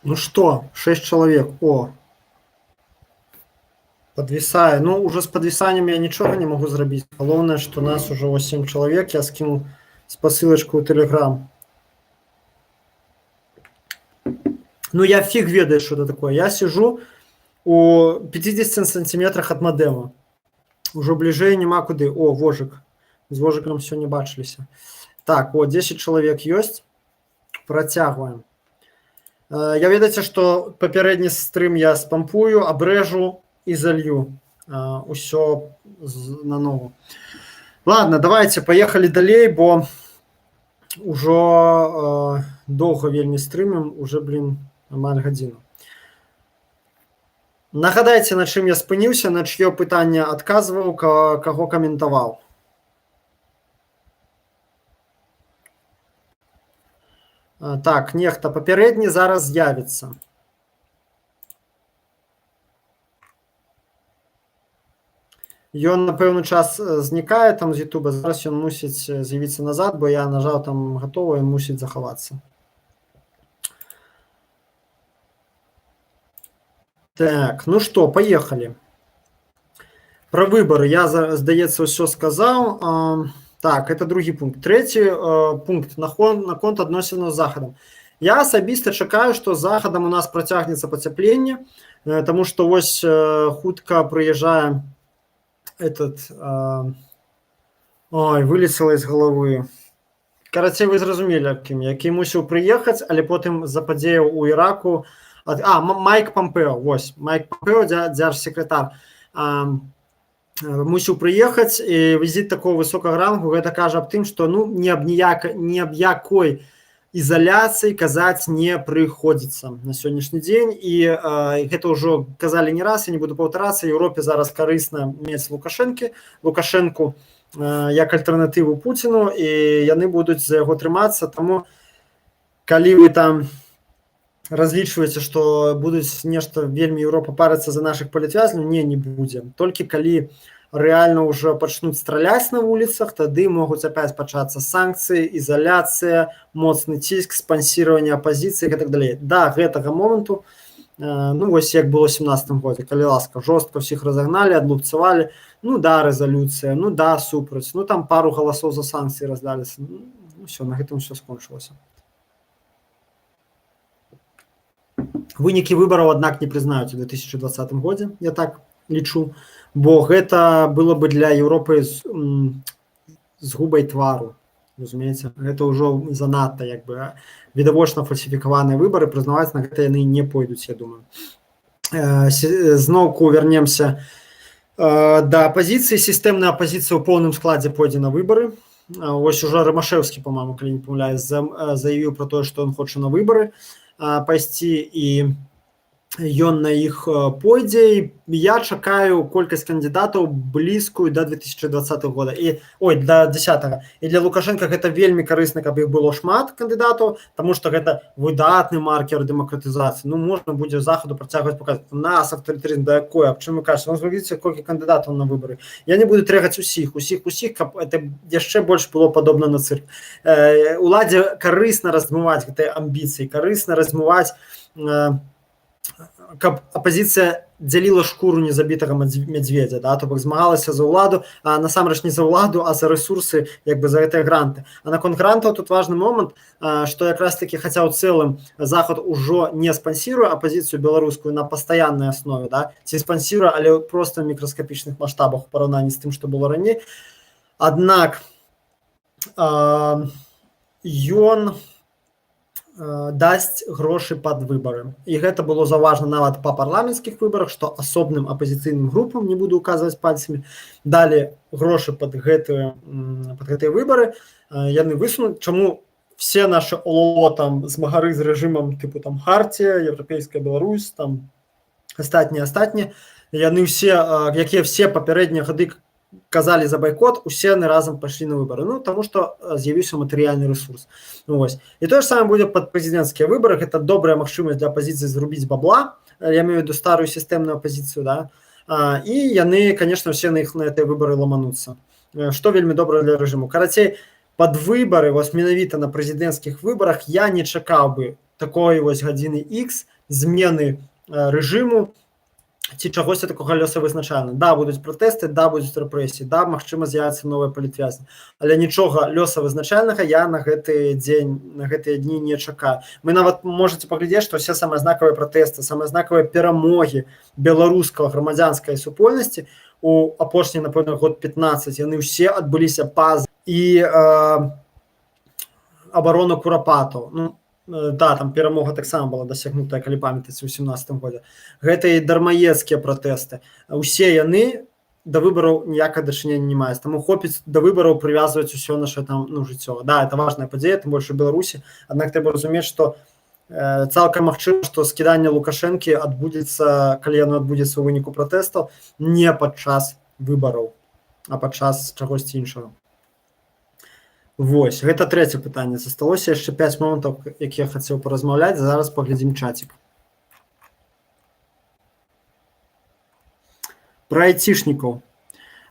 Ну что, 6 чалавек. О, подвісае. Ну, уже з падвісаннем я нічога не магу зрабіць. Галоўнае, што нас ужо 8 чалавек. Я скінуў спасылачку ў Телеграм. Ну, я фиг ведаю, что это такое. Я сижу у 50 сантиметрах от модема. Ужо бліжэй няма куды. О, Вожык. З Вожыкам сёння бачыліся. Так, о, 10 чалавек ёсць. Працягваем. Я, ведаеце, што папярэдні стрым я спампую, абрэжу і залью. Усё наново. Ладно, давайте, поехали далей, бо ўжо доўга вельмі стрымім, уже, блин, амаль гадзіну. Нагадайце, на чым я спыніўся, на чыё пытанне адказваў, каго каментаваў. Так, нехта папярэдні зараз з'явіцца. Ён на пэўны час знікае там з Ютуба, зараз ён мусіць з'явіцца назад, бо я нажаў там гатова, ён мусіць захавацца. Так, ну что, поехали. Про выборы я, здаецца, ўсё сказаў. Так, это другі пункт. Трэці пункт наконт адносінаў з Захадам. Я асабіста чакаю, што з Захадам у нас працягнецца пацяпленне, таму што вось хутка прыязджае этот, ой, вылетела из головы. Карацей, вы зразумелі, аб кім, які мусіў прыехаць, але потым з-за падзеяў у Іраку Майк Пампео, вось, Майк Пампео, дзяржсекретар, мусіў прыехаць, і візіт такого высокага рангу, гэта кажа аб тым, што, ну, ні аб ніяка, ні аб якой ізаляцыі казаць не прыходзіцца на сённяшні дзень, і гэта ўжо казалі не раз, я не буду паўтарацца. Еўропе зараз карысна мець Лукашэнку як альтэрнатыву Пуціну, і яны будуць за яго трымацца. Таму калі вы там разлічваеце, што будуць нешта вельмі Еўропа парыцца за нашых палітвязняў, не будзе. Толькі калі рэальна ўжо пачнуць страляць на вуліцах, тады могуць опять пачацца санкцыі, ізаляцыя, моцны ціск, спансіраванне апазіцыі і так далей. Да гэтага моманту, ну, вось як было ў 17-м годзе, калі ласка, жорстка ўсіх разагналі, адлупцавалі, ну да, рэзалюцыя, ну да, супраць, ну там пару галасоў за санкцыі раздаліся, ну, всё, на гэтым всё скончылася. Вынікі выбараў, аднак, не прызнаюць у 2020 годзе, я так лічу, бо гэта было бы для Еўропы згубай твару, разумееце, гэта ўжо занадта, як бы, відавочна фальсіфікаваныя выбары, прызнаваць на гэта яны не пойдуць, я думаю. Зноўку вернемся да апазіцыі. Сістэмная апазіцыя ў поўным складзе пойдзе на выбары. Ось ужо Рымашэўскі, по-моему, калі не памыляюсь, заявіў про тое, што ён хоча на выбары пайсці, і ён на іх пойдзе. І я чакаю колькасць кандыдатаў блізкую до 2020 года і, ой, до 10. І для Лукашенко гэта вельмі карысна, каб іх было шмат кандыдатаў, тому что гэта выдатны маркер дэмакратызацыі. Ну, можна будзе Захаду працягваць паказваць: у нас аўтарытарызм, да якой, аб чым вы кажаце, ну, глядзіце, колькі кандыдатаў на выбары. Я не буду трэгаць усіх, усіх, усіх, каб это яшчэ больш было падобна на цырк. Уладзе карысна раздмываць гэтыя амбіцыі, карысна раздмываць, каб апазіцыя дзяліла шкуру незабітага мядзведзя, да, то бок змагалася за ўладу, а насамрэч не за ўладу, а за рэсурсы, як бы за гэтыя гранты. А наконт грантаў тут важны момант, што якраз таки, хаця ў цэлым Захад ужо не спансіруе апазіцыю беларускую на пастаяннай аснове, да, ці спансіруе, але просто ў мікраскапічных маштабах у параўнанні з тым, што было раней. Аднак ён дасць грошы пад выбары. І гэта было заўважна нават па парламенцкіх выбарах, што асобным апазіцыйным групам, не буду указваць пальцамі, далі грошы пад гэтыя выбары. Яны высунуць, чаму все наши ололо там змагары з рэжымам, тыпу там Хартія, Еўрапейская Беларусь, там астатнія, астатнія, яны ўсе, якія все папярэднія гады казалі за байкот, усе яны разам пайшлі на выбары, ну, таму што з'явіўся матэрыяльны рэсурс. Ну, вось. І тое ж самае будзе пад прэзідэнцкія выбары. Гэта добрая магчымасць для апазіцыі зрубіць бабла, я имею в виду старую сістэмную апазіцыю, да, і яны, конечно, все на іх на гэтыя выбары ламануцца, што вельмі добра для рэжыму. Карацей, пад выбары, вось менавіта на прэзідэнцкіх выбарах я не чакаў бы такой вось гадзіны X. змены рэжыму ці чагосьці такога лёсавызначальна. Да, будуць пратэсты, да, будуць рэпрэсіі, да, магчыма, з'явяцца новыя палітвязні, але нічога лёсавызначальнага я на гэты дзень, на гэтыя дні не чакаю. Мы нават можаце паглядзець, што ўсе самыя знакавыя пратэсты, самыя знакавыя перамогі беларускага грамадзянскай супольнасці у апошні, напэўна, год 15, яны ўсе адбыліся па і абарону Курапатаў. Ну, да, там перамога таксама была дасягнутая, калі памятаеце, у 17 годзе. Гэта і дармаедскія пратэсты. Усе яны да выбараў ніякага дачынення не маюць. Таму хопіць да выбараў прывязваць усё наше там, ну, жыццё. Да, это важная падзея, тым больш у Беларусі. Аднак трэба разумець, што цалкам магчыма, што скіданне Лукашэнкі адбудзецца, калі яно адбудзецца ў выніку пратэстаў, не падчас выбараў, а падчас чагосьці іншага. Вось, гэта трэцяе пытанне. Засталося яшчэ 5 момантаў, якія я хацеў паразмаўляць. Зараз паглядзім чацік. Пра айцішнікаў.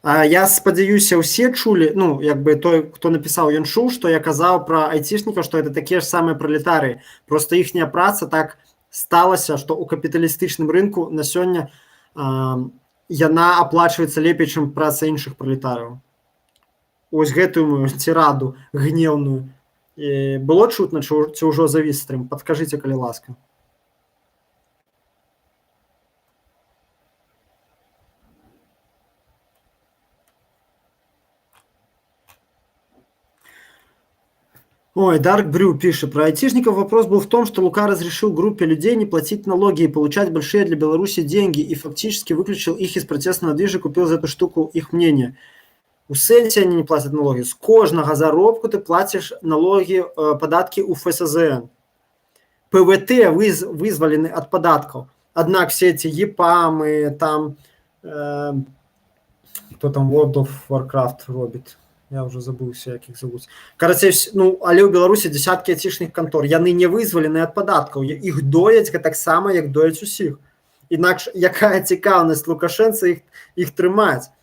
Я спадзяюся, ўсе чулі, ну, як бы той, хто напісаў, ён чуў, што я казаў пра айцішнікаў, што это такія ж самыя пралетарыі. Проста іхняя праца так сталася, што ў капіталістычным рынку на сёння яна аплачваецца лепей, чым праца іншых пралетарыяў. Ось гэтую мою тираду гневную. І было чутно, ці ўжо завіс стрым? Падкажыце, калі ласка. Ой, Dark Brew пишет: про айтишников вопрос был в том, что Лука разрешил группе людей не платить налоги и получать большие для Беларуси деньги и фактически выключил их из протестного движа, купил за эту штуку их мнение. У сэнсе они не платят налоги. З кожнага заробку ты платишь налоги, падаткі ў ФСЗН. ПВТ вызвалены от податков. Однако все эти ЕПАМы, там, кто там World of Warcraft робіць, я уже забыўся, як іх завуць. Карацей, ну, але ў Беларусі десяткі айцішных кантор, яны не вызвалены ад падаткаў, іх дояць таксама, як дояць усіх. Інакш якая цікаўнасць лукашэнца іх трымаць?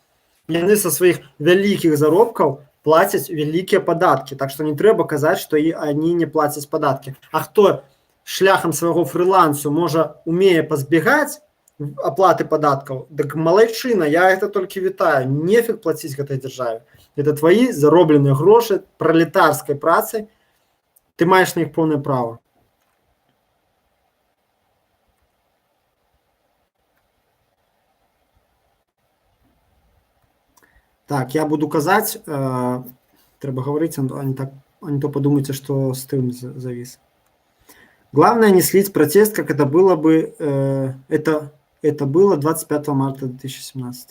Яны са сваіх вялікіх заробкаў плацяць вялікія падаткі, так што не трэба казаць, што і они не плацяць падаткі. А хто шляхам свайго фрылансу можа умее пазбегаць аплаты падаткаў, дык малайчына, я гэта толькі вітаю. Нефиг плаціць гэтай дзяржаве. Это твои заробленыя грошы пралетарскай працай, ты маеш на іх поўнае права. Так, я буду казаць, трэба гаварыць, а не так, а не то подумайте, что стрым завис. Главное не слить протест, как это было бы, это было 25 марта 2017.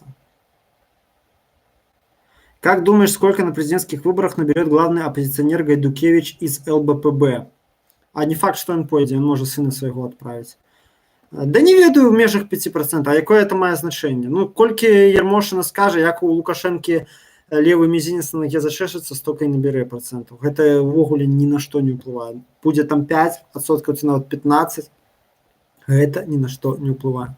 Как думаешь, сколько на президентских выборах наберет главный оппозиционер Гайдукевич из ЛБПБ? А не факт, что он пойдет, он может сына своего отправить. Да не ведаю, в межах 5%, а якое это мае значэнне? Ну, колькі Ермошина скажа, як у Лукашэнкі левы мізінец на ноге зачэшацца, столько і набярэ працэнтаў. Гэта ўвогуле ні на што не ўплывае. Будзе там 5% ці нават 15, гэта ні на што не ўплывае.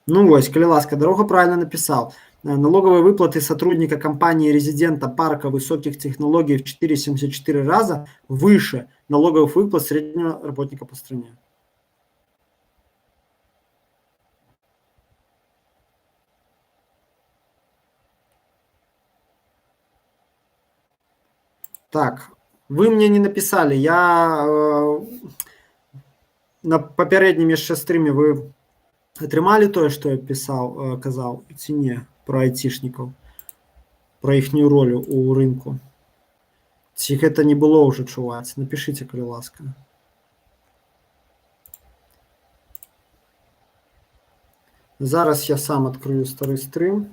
Ну вось, калі ласка, дорога правильно написал. Налоговые выплаты сотрудника компании-резидента парка высоких технологий в 4,74 раза выше налоговых выплат среднего работника по стране. Так, вы мне не написали, я на папярэднім яшчэ стрыме вы атрымалі тое, што я пісаў, казаў, ці не, пра айцішнікаў, пра іхнюю ролю ў рынку? Ці гэта не было ўжо чуваць? Напішыце, калі ласка. Зараз я сам адкрыю стары стрым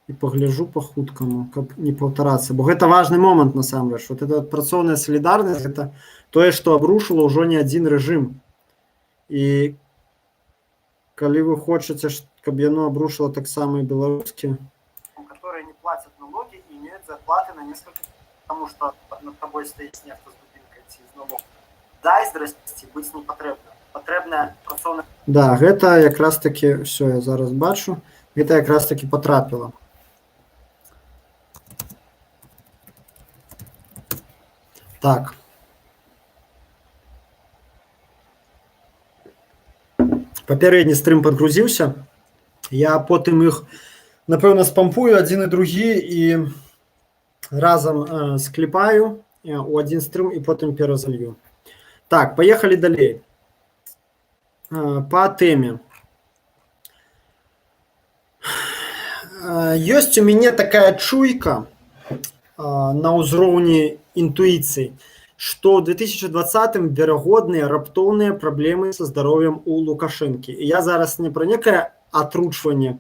і пагляджу па-хуткаму, каб не паўтарацца, бо гэта важны момант насамрэч. Вот эта працоўная салідарнасць — гэта тое, што абрушыла ўжо не адзін рэжым. І калі вы хочаце, каб яно абрушыла таксама і беларускі, которые не платят налоги и имеют зарплаты на несколько, потому что над тобой стоит нехта з дубинкой ці з налог. Зайздрасці быць не патрэбна. Патрэбная працоўная. Да, гэта якраз таки всё, я зараз бачу, гэта якраз таки потрапіла. Так, Папярэдні стрым падгрузіўся. Я потым іх, напэўна, спампую адзін і другі і разам скліпаю у адзін стрым і потым перазалью. Так, паехалі далей. Па тэме. Ёсць у мяне такая чуйка на ўзроўні інтуіцыі, што ў 2020-м верагодныя раптоўныя праблемы са здароўем у Лукашэнкі. І я зараз не пра некае атручванне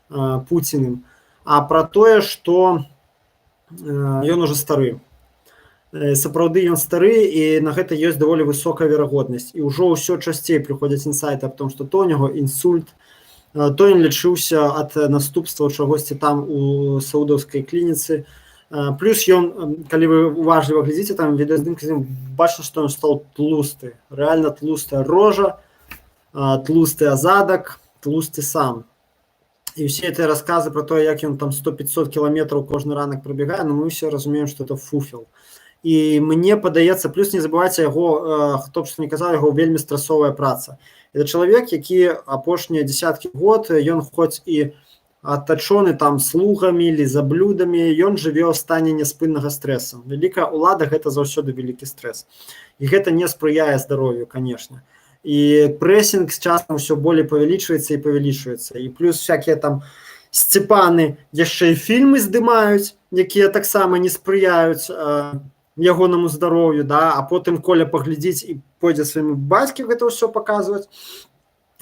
Пуціным, а пра тое, што ён ужо стары. Сапраўды ён стары, і на гэта ёсць даволі высокая верагоднасць. І ўжо ўсё часцей прыходзяць інсайты аб том, што то ў няго інсульт, то ён лячыўся ад наступстваў чагосьці там у саудаўскай клініцы. Плюс ён, калі вы уважліва глядзіце, там відэаздымкі з ім, бачна, што ён стаў тлусты. Рэальна тлустая рожа, тлусты азадак, тлусты сам. І ўсе гэтыя расказы пра тое, як ён там 100-500 кіламетраў кожны ранак прабегае, ну, мы ўсе разумеем, што это фуфел. І мне падаецца, плюс не забывайце яго, хто б што не казаў, яго вельмі стрэсовая праца. Это чалавек, які апошнія дзесяткі год, ён хоць і атачоны там слугамі, лізаблюдамі, ён жыве ў стане няспыннага стрэса. Вялікая ўлада гэта заўсёды вялікі стрэс. І гэта не спрыяе здароўю, канешне. І прэсінг з часам ўсё болей павялічваецца і павялічваецца. І плюс всякія там Сцепаны яшчэ і фільмы здымаюць, якія таксама не спрыяюць ягонаму здароўю, да, а потым Коля паглядзіць і пойдзе свайму бацькі гэта ўсё паказваць.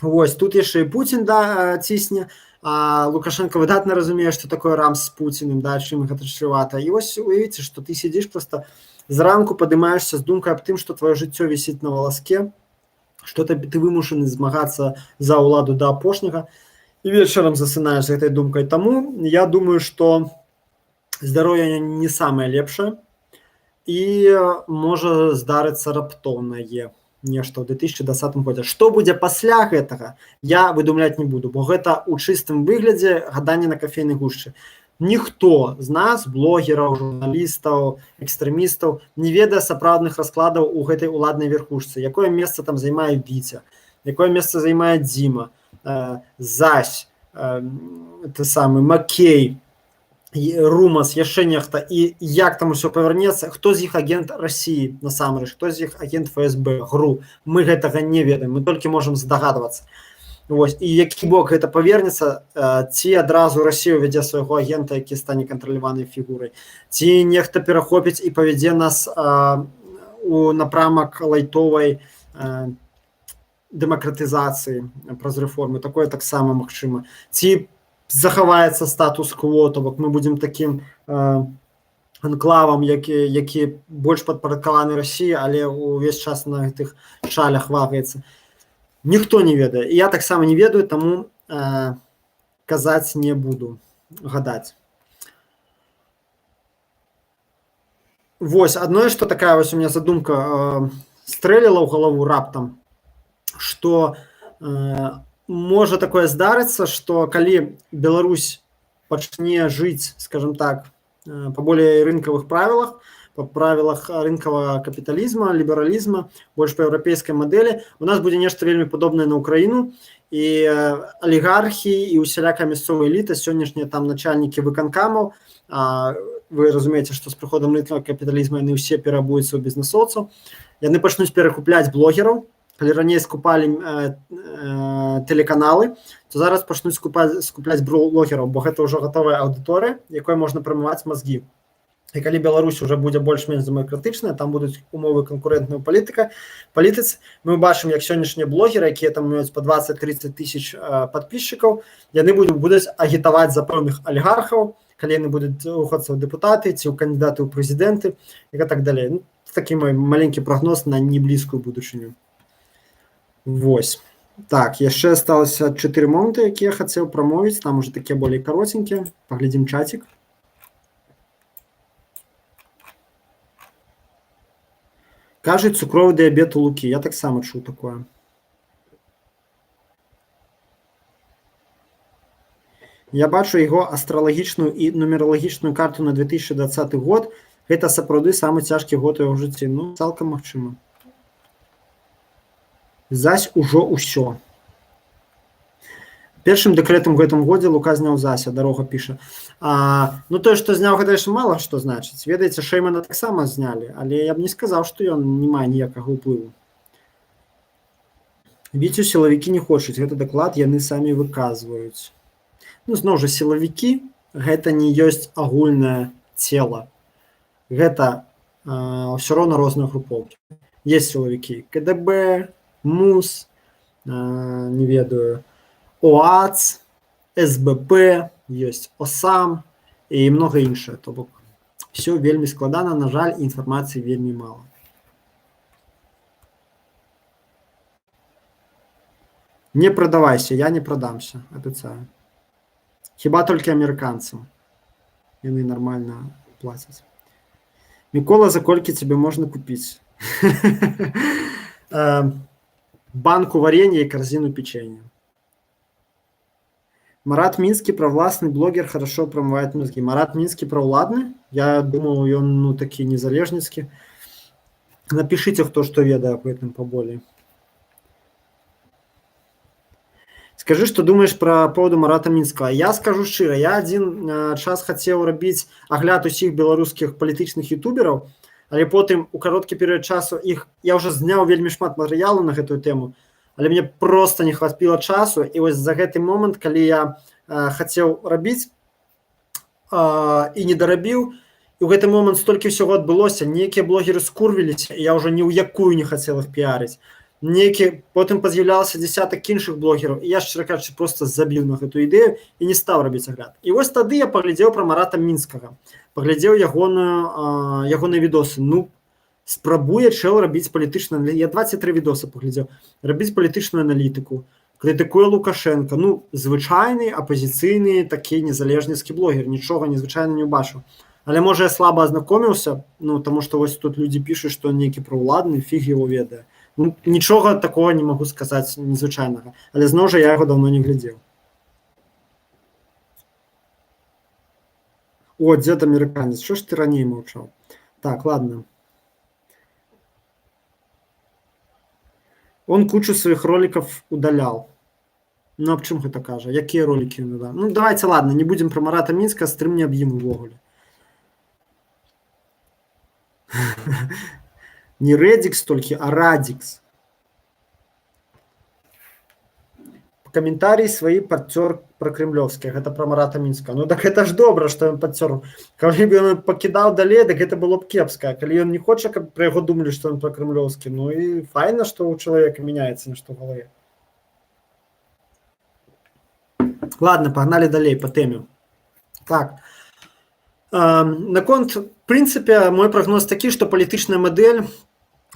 Вось, тут яшчэ і Пуцін, да, цісне, а Лукашенко выдатна разумее, што такое рамс з Пуціным, да, чым гэта чревата. І вось уявіце, што ты сядзіш просто зранку, падымаешся з думкай аб тым, што твоё жыццё вісіць на валаске, што ты вымушаны змагацца за ўладу да апошняга, і вечарам засынаеш з гэтай думкай. Таму я думаю, што здароўе не самае лепшае і можа здарыцца раптоўнае нешта ў 2020 годзе. Што будзе пасля гэтага, я выдумляць не буду, бо гэта ў чыстым выглядзе гаданне на кафейнай гушчы. Ніхто з нас, блогераў, журналістаў, экстрэмістаў, не ведае сапраўдных раскладаў у гэтай уладнай верхушцы. Якое месца там займае Віця, якое месца займае Дзіма, Зась, ты самы Макей, Румас, яшчэ нехта, і як там усё павернецца, хто з іх агент Расіі насамрэч, хто з іх агент ФСБ, ГРУ, мы гэтага не ведаем, мы толькі можам здагадвацца. Вось, і які бок гэта павернецца, ці адразу Расія увядзе свайго агента, які стане кантраляванай фігурай, ці нехта перахопіць і павядзе нас у напрамак лайтовай дэмакратызацыі праз рэформы, такое таксама магчыма. Ці захаваецца статус-кво, то бок мы будзем такім анклавам, які больш падпарадкаваны Расіі, але ўвесь час на гэтых шалях вагаецца. Ніхто не ведае. І я таксама не ведаю, таму казаць не буду, гадаць. Вось, адно, што такая вось у меня задумка стрэліла ў галаву раптам, што можа такое здарыцца, што калі Беларусь пачне жыць, скажем так, па болей рынкавых правілах, па правілах рынкавага капіталізма, лібералізма, больш па еўрапейскай мадэлі, у нас будзе нешта вельмі падобнае на Украіну, і алігархі, і усялякая мясцовая эліта, сённяшнія там начальнікі выканкамаў, вы разумееце, што з прыходам рынкавага капіталізма яны ўсе перабуюцца ў бізнесоўцаў, яны пачнуць перакупляць блогераў. Калі раней скупалі тэлеканалы, то зараз пачнуць скупляць блогераў, бо гэта ўжо гатовая аўдыторыя, якой можна прамываць мазгі. І калі Беларусь уже будзе больш-менш дэмакратычная, там будуць умовы канкурэнтную палітыцы, мы бачым, як сённяшнія блогеры, якія там маюць па 20-30 тысяч падписчикаў, яны будуць агітаваць за пэўных алігархаў, калі яны будуць рухацца ў дэпутаты ці ў кандыдаты ў прэзідэнты і так далей. Ну, такі мой маленькі прагноз на неблізкую будучыню. Вось. Так, яшчэ асталося 4 моманты, якія я хацеў прамовіць, там уже такія болей кароценькія. Паглядзім чацік. Кажуць, цукровы дыябет у Лукі. Я таксама чуў такое. Я бачу яго астралагічную і нумералагічную карту на 2020 год. Гэта сапраўды самы цяжкі год у яго жыцці. Ну, цалкам магчыма. Зась ужо ўсё. Першым дэкрэтам у гэтым годзе Лука зняў Зася, дарога піша. Ну тое, што зняў, гэта яшчэ мала што значыць. Ведаеце, Шэймана таксама знялі, але я б не сказаў, што ён не мае ніякага ўплыву. Віцю сілавікі не хочуць, гэты даклад яны самі выказваюць. Ну, зноў жа, сілавікі гэта не ёсць агульнае цела. Гэта ўсё роўна розныя групоўкі. Есть сілавікі КДБ, МУС, не ведаю, ОАЦ, СБП, ёсць ОСАМ і многа іншае. То бок всё вельмі складана, на жаль, інфармацыі вельмі мала. Не прадавайся, я не прадамся, абяцаю. Хіба толькі амерыканцам. Яны нармальна плацяць. Мікола, за колькі цябе можна купіць? Банку варенья и корзину печенья. Марат Минский провластный блогер, хорошо промывает мозги. Марат Минский провладны? Я думал, ён, ну, такі незалежніцкі. Напишите, хто што ведае об этом поболее. Скажи, что думаешь про поводу Марата Мінскага. Я скажу шчыра, я адзін час хацеў рабіць агляд усіх беларускіх палітычных ютубераў, але потым у кароткі перыяд часу іх я ўжо зняў вельмі шмат матэрыялу на гэтую тэму, але мне просто не хватило часу. І вось за гэты момант, калі я хацеў рабіць і не дарабіў, і ў гэты момант столькі ўсяго адбылося, нейкія блогеры скурвіліся, і я ўжо ні ў якую не хацеў іх піарыць. Нейкі потым паз'яўлялася десятак іншых блогераў, і я, шчыра кажучы, просто забіў на гэтую ідэю і не стаў рабіць агляд. І вось тады я паглядзеў пра Марата Мінскага, паглядзеў ягоныя відосы. Ну, спрабуе чэл рабіць палітычна, я 23 відосы паглядзеў, рабіць палітычную аналітыку, крытыкуе Лукашенко. Ну, звычайны апазіцыйны такі незалежніцкі блогер, нічога незвычайна не ўбачыў. Але можа, я слаба азнакоміўся, ну, таму што вось тут людзі пішуць, што нейкі праўладны, фіг его ведае. Ну, нічога такого не магу сказаць незвычайнага, але зноў жа я яго даўно не глядзеў. О, дзед амерыканец, що ж ты раней маўчаў? Так, ладно. Он кучу своих роликов удалял. Ну, аб чым гэта кажа? Якія ролики ён удал? Ну, давайте, ладно, не будем про Марата Мінска, стрым не аб ім увогуле. Не Редикс толькі, а Радикс. Каментарий свои подтер про кремлевские. Это про Марата Мінска. Ну так это ж добра, что ён подтер. Калі б ён пакідаў далей, так это было б кепска. Калі ён не хоча, каб про яго думалі, что он про кремлевскі, ну и файна, что у человека меняется нешта ў галаве. Ладно, погнали далей по теме. Так. Наконт, в прынцыпе, мой прогноз такі, што палітычная мадэль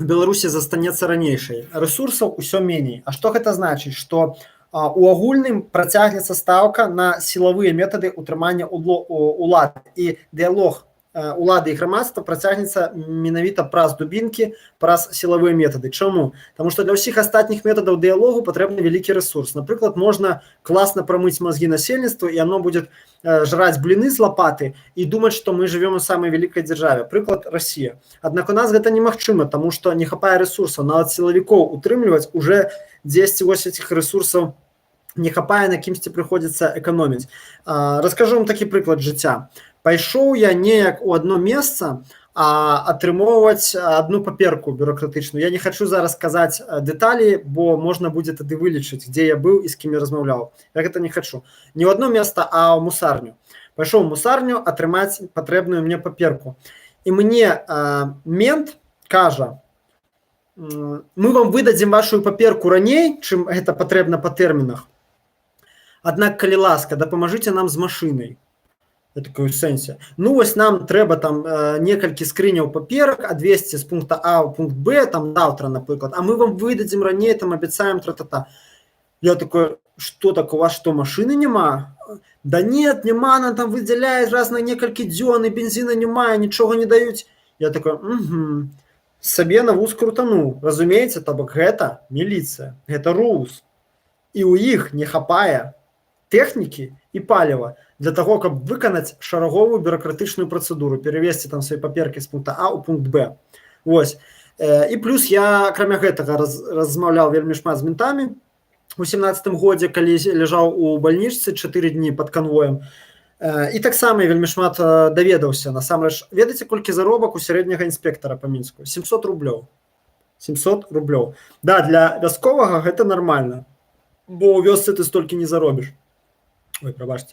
Беларусі застанецца ранейшай. Рэсурсаў усё меней. А што гэта значыць? Што у агульным працягнецца стаўка на сілавыя метады ўтрымання улады, і дыялог улады і грамадства працягнецца менавіта праз дубінкі, праз сілавыя метады. Чаму? Таму што для ўсіх астатніх метадаў дыялогу патрэбны вялікі рэсурс. Напрыклад, можна класна прамыць мазгі насельніцтва, і оно будет жраць блины з лопаты і думаць, што мы живём у самай вялікай дзяржаве. Прыклад: Россия. Аднак у нас гэта немагчыма, таму што не хапае рэсурсаў. Нават сілавікоў утрымліваць уже 10 вось этих рэсурсаў не хапае, на кімсьці прыходзіцца эканоміць. Раскажу вам такі прыклад жыцця. Пайшоў я неяк у одно месца атрымоўваць одну паперку бюрократычную. Я не хочу зараз сказаць дэталі, бо можна будзе тады вылічыць, дзе я быў і з кім я размаўляў. Я гэта не хочу. Не ў одно место, а ў мусарню. Пайшоў у мусарню атрымаць патрэбную мне паперку. І мне мент кажа: мы вам выдадзім вашу паперку раней, чым гэта патрэбна па тэрмінах. Аднак, калі ласка, дапамажыце нам з машынай. Я такой: у сэнсе? Ну вось нам трэба там некалькі скрыняў паперак адвесці з пункта А ў пункт Б там заўтра, напрыклад, а мы вам выдадзім раней, там абяцаем, тра-та-та. Я такой: что так, у вас что, машины няма? Да нет, няма, нам там выдзяляюць раз на некалькі дзён, і бензина няма, нічога не даюць. Я такой: угу. Сабе на вуз крутануў, разумееце, то бок гэта міліцыя, гэта РУУС. І ў іх не хапае тэхнікі і паліва для того, каб выканаць шараговую бюрократычную працэдуру, перавесці там свае паперкі з пункта А ў пункт Б. Вось. І плюс я, акрамя гэтага, размаўляў вельмі шмат з ментамі. у 17 годзе, калі ляжаў у бальнічцы 4 дні под канвоем. І таксама я вельмі шмат даведаўся. Насамрэч, ведаеце, колькі заробак у сярэдняга інспектара па Мінску? 700 рублёў. 700 рублёў. Да, для вясковага гэта нармальна, бо ў вёсцы ты столькі не заробіш. Ой, прабачце.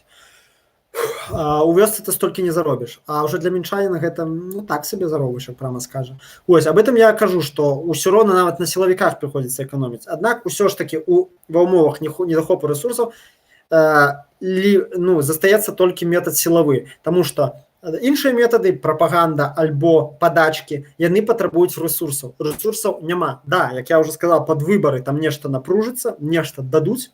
У вёсцы ты столькі не заробіш, а ўжо для мінчаніна гэта, ну, так сабе заробачак, прама скажа. Ось об этом я кажу, што ўсё роўна нават на сілавіках прыходзіцца эканоміць. Аднак усё ж такі ва ўмовах недахопу рэсурсаў ну, застаецца толькі метад сілавы, таму што іншыя метады, прапаганда альбо падачкі, яны патрабуюць рэсурсаў. Рэсурсаў няма. Да, як я уже сказал, под выбары там нешта напружыцца, нешта дадуць,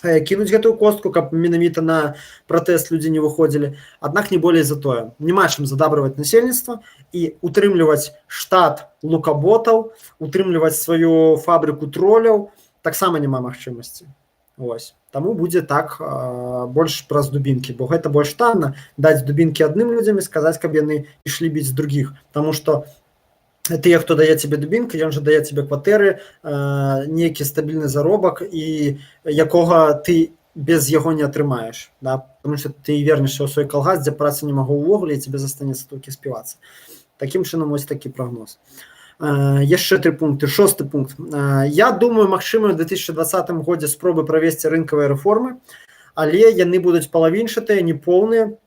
кінуць гэтую костку, каб менавіта на пратэст людзі не выходзілі, аднак не болей за тое. Няма чым задабрываць насельніцтва і утрымліваць штат лукаботаў, утрымліваць сваю фабрыку троляў таксама няма магчымасці. Ось таму будзе так, больш праз дубінкі, бо гэта больш танна — даць дубінкі адным людзям і сказаць, каб яны ішлі біць другіх. Таму што тыя, хто дае тебе дубінку, ён жа дае тебе кватэры, нейкі стабільны заробак, і якога ты без яго не атрымаеш, да? Потому что ты вернешься ў свой калгас, дзе працы не магу увогуле, і тебе застанецца толькі співацца. Такім чынам, вось такі прагноз. Яшчэ тры пункты. Шосты пункт. Я думаю, магчыма, ў 2020 годзе спробы правесці рынкавыя рэформы, але яны будуць палавінчатыя, неполныя,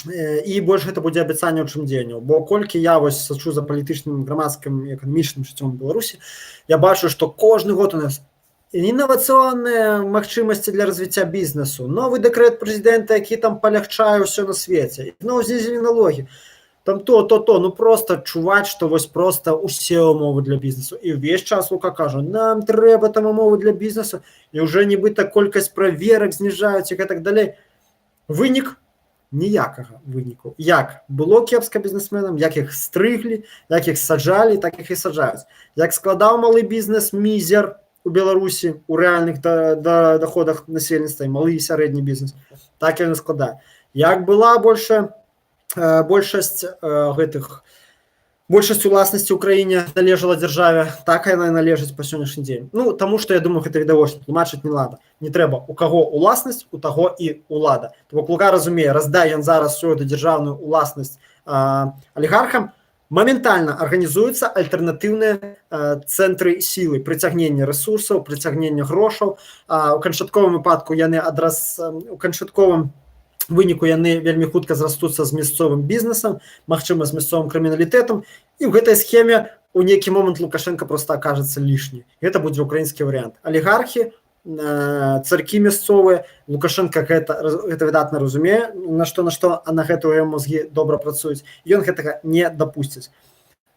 і больш гэта будзе абяцанне, чым дзеянняў. Бо колькі я вось сачу за палітычным, грамадскім і эканамічным жыццём Беларусі, я бачу, што кожны год у нас інавацыйныя магчымасці для развіцця бізнесу, новы дэкрэт прэзідэнта, які там палягчае ўсё на свеце, зноў знізілі налогі, там то, то, то, ну, просто чуваць, што вось просто усе умовы для бізнесу. І ўвесь час Лука кажа: нам трэба там умовы для бізнесу, і уже нібыта колькасць праверак зніжаюць і гэтак далей. Вынік — ніякага выніку. Як было кепска бізнесменам, як іх стрыглі, як іх саджалі, так іх і саджаюць. Як складаў малы бізнес мізер у Беларусі у рэальных да доходах насельніцтва, і малы і сярэдні бізнес, так ён і складае. Як была большасць гэтых большасць уласнасці ў краіне належала дзяржаве, так яна і належыць па сённяшні дзень. Ну, таму што я думаю, гэта відавочна, тлумачыць не лада, не трэба: у каго уласнасць, у таго і улада. То бок Лука разумее: раздай ён зараз всю эту дзяржаўную уласнасць алігархам, моментальна арганізуюцца альтэрнатыўныя цэнтры сілы прыцягнення рэсурсаў, прыцягнення грошаў. У канчатковым выпадку яны адраз у канчатковым выніку яны вельмі хутка зрастуцца з мясцовым бізнесам, магчыма, з мясцовым крыміналітэтам, і ў гэтай схеме у нейкі момант Лукашенко просто акажацца лішні. Гэта будзе украінскі варыянт: алігархі, царкі мясцовыя. Лукашенко гэта выдатна разумее, на што, а на гэтую яго мозгі добра працуюць. Ён гэтага не дапусціць,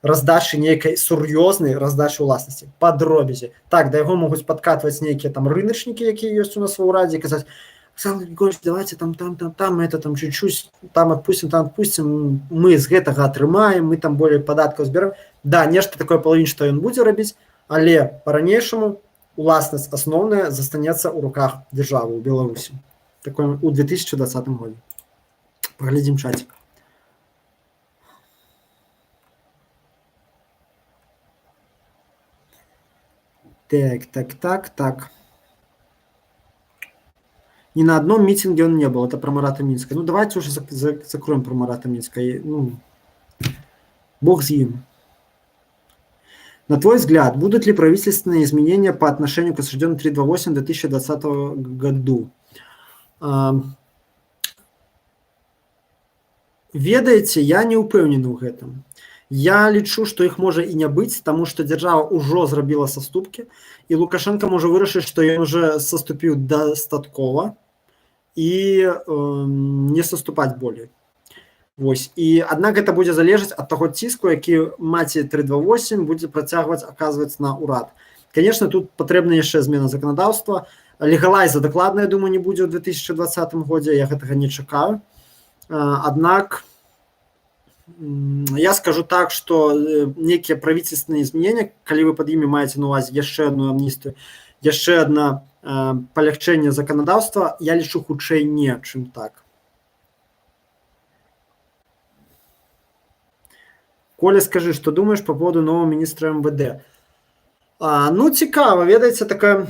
раздачы, нейкай сур'ёзнай раздачы уласнасці па дробязі. Так, да яго могуць падкатваць нейкія там рыначнікі, якія ёсць у нас ва ўрадзе, казаць: «Александр Григорьевич, давайте там, там, там, там, это там чуть-чуть, там отпустим, там отпустим, мы з гэтага атрымаем, мы там болей падаткаў зберем». Да, нешта такое палавінчатае ён будзе рабіць, але по-ранейшаму уласнасць асноўная застанецца ў руках дзяржавы ў Беларусі. Такое у 2020 годзе. Паглядзім чатик. Так. Ни на одном митинге он не был. Это про Марата Минска. Ну, давайте уже закроем про Марата Минска. Ну, бог с ним. На твой взгляд, будут ли правительственные изменения по отношению к осужденным 328 в 2020 году? Ведаеце, я не ўпэўнены ў гэтым. Я лічу, што іх можа і не быць, таму што дзяржава ўжо зрабіла саступкі, і Лукашенко можа вырашыць, што ён уже саступіў дастаткова і не саступаць болей. Вось. І аднак гэта будзе залежаць ад таго ціску, які маці 328 будзе працягваць аказваць на ўрад. Конечно, тут патрэбна яшчэ змена заканадаўства. Легалайза дакладна, я думаю, не будзе ў 2020 годзе, я гэтага не чакаю. Аднак я скажу так, что некія правительственные изменения, калі вы пад імі маеце на увазе яшчэ одну амністыю, яшчэ одна палягчэнне заканадаўства, я лічу, хутчэй не, чым так. Коля, скажи, что думаешь по поводу нового министра МВД? Ну, цікава, ведаеце, такая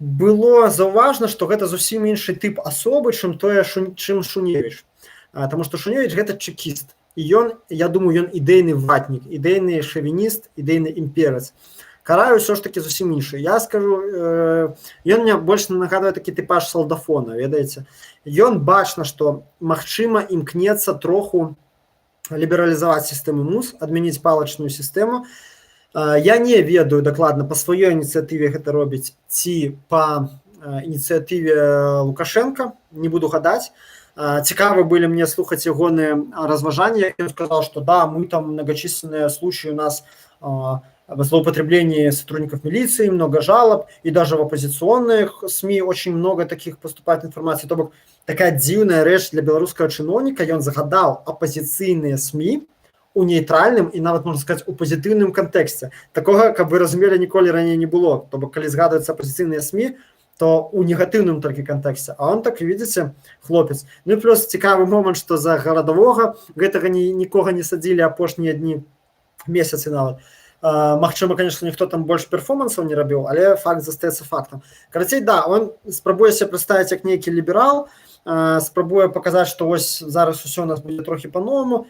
Было заўважна, што гэта зусім іншы тып асобы, чым тое, чым Шуневіч. Таму што Шуневіч гэта чэкіст. І ён, я думаю, ён ідэйны ватнік, ідэйны шавініст, ідэйны імперец. Караеў усё ж такі зусім іншы. Я скажу, ён мне больш нагадвае такі тыпаж салдафона, ведаеце. Ён бачна, што магчыма імкнецца троху лібералізаваць сістэму МУС, адмяніць палачную сістэму. Я не ведаю дакладна, па сваёй ініцыятыве гэта робіць ці па ініцыятыве Лукашенко, не буду гадаць. Цікава былі мне слухаць ягоныя разважанні, ён сказал, что да, мы там многочисленные случаи у нас злоупотреблении сотрудников милиции, много жалоб, и даже в оппозиционных СМИ очень много таких поступает информации. То бок такая дзіўная рэч для беларускага чыноўніка, ён загадаў апозіцыйныя СМИ у нейтральным і нават, можна сказаць, у пазітыўным кантэксце. Такога, каб вы разумелі, ніколі раней не было. То бок, калі згадваюцца апозіцыйныя СМИ, то у негатыўным толькі кантэксце. А он так, видите, хлопец. Ну і плюс цікавы момант, што за гарадавога гэтага нікога не садзілі апошнія дні, месяцы нават. Магчыма, конечно, ніхто там больш перформансаў не рабіў, але факт застаецца фактам. Карацей, да, он спрабуе себе прадставіць як нейкі ліберал, спрабуе паказаць, што вось зараз усё у нас будзе трохі по-новаму.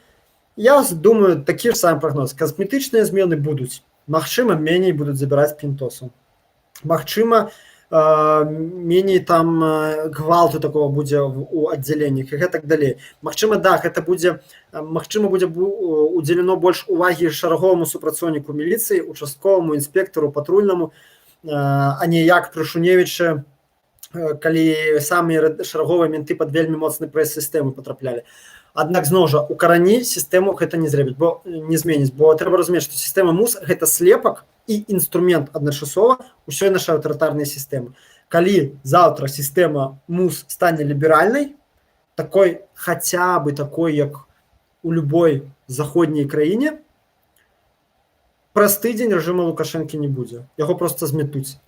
Я думаю, такі ж самы прагноз. Касметычныя змены будуць. Магчыма, меней будуць забіраць пінтосу. Магчыма, меней там гвалту такого будзе у аддзяленнях і гэтак далей. Магчыма, да, гэта будзе, магчыма, будзе удзелено больш увагі шараговаму супрацоўніку міліцыі, участковаму інспектару, патрульнаму, а не як пры Шуневічы, калі самі шараговыя менты пад вельмі моцны прэс сістэмы патраплялі. Аднак зноў жа у карані сістэму гэта не зробіць, бо не зменіць, бо трэба разумець, што сістэма МУС гэта слепак і інструмент адначасова ўсёй нашай аўтарытарнай сістэмы. Калі заўтра сістэма МУС стане ліберальнай, такой хаця бы такой, як у любой заходняй краіне, праз тыдзень рэжыма Лукашэнкі не будзе. Яго проста зметуць.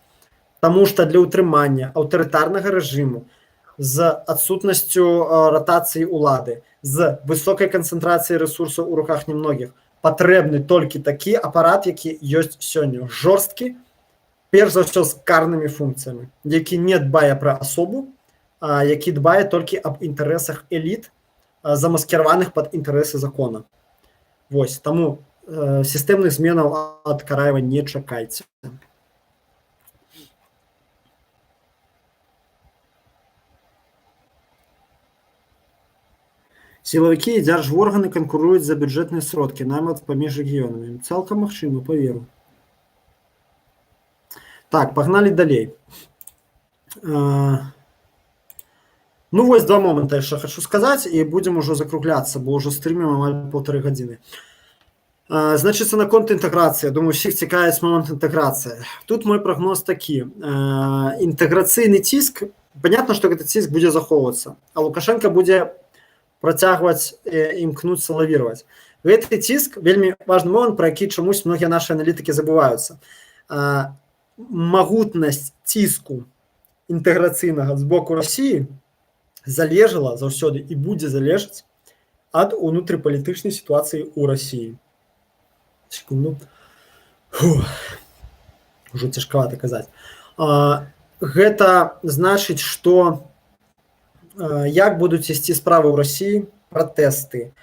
Таму што для ўтрымання аўтарытарнага рэжыму з адсутнасцю ратацыі улады, з высокай канцэнтрацыяй рэсурсаў у руках немногіх, патрэбны толькі такі апарат, які ёсць сёння, жорсткі, перш за ўсё з карнымі функцыямі, які не дбае пра асобу, а які дбае толькі аб інтарэсах эліт, замаскіраваных пад інтарэсы закона. Вось, таму сістэмных зменаў ад Караева не чакайце. Сілавікі і дзяржворганы канкуруюць за бюджэтныя сродкі, нават паміж рэгіёнамі. Цалкам магчыма, паверу. Так, пагналі далей. Ну вось два моманта яшчэ хачу сказаць, і будзем ужо закругляцца, бо ўжо стрымім амаль паўтары гадзіны. Значыцца, наконт інтэграцыі. Думаю, усіх цікавіць момант інтэграцыі. Тут мой прагноз такі. Інтэграцыйны ціск, понятно, што гэты ціск будзе захоўвацца, а Лукашенко будзе працягваць імкнуцца лавіраваць. Гэты ціск вельмі важны момант, пра які чамусь многія нашы аналітыкі забываюцца. Магутнасць ціску інтэграцыйнага з боку Расіі залежала заўсёды і будзе залежаць ад унутрыпалітычнай сітуацыі ў Расіі. Секунду. Фу. Ужо цяжкавата казаць. Гэта значыць, што як будуць ісці справы ў Расіі, пратэсты,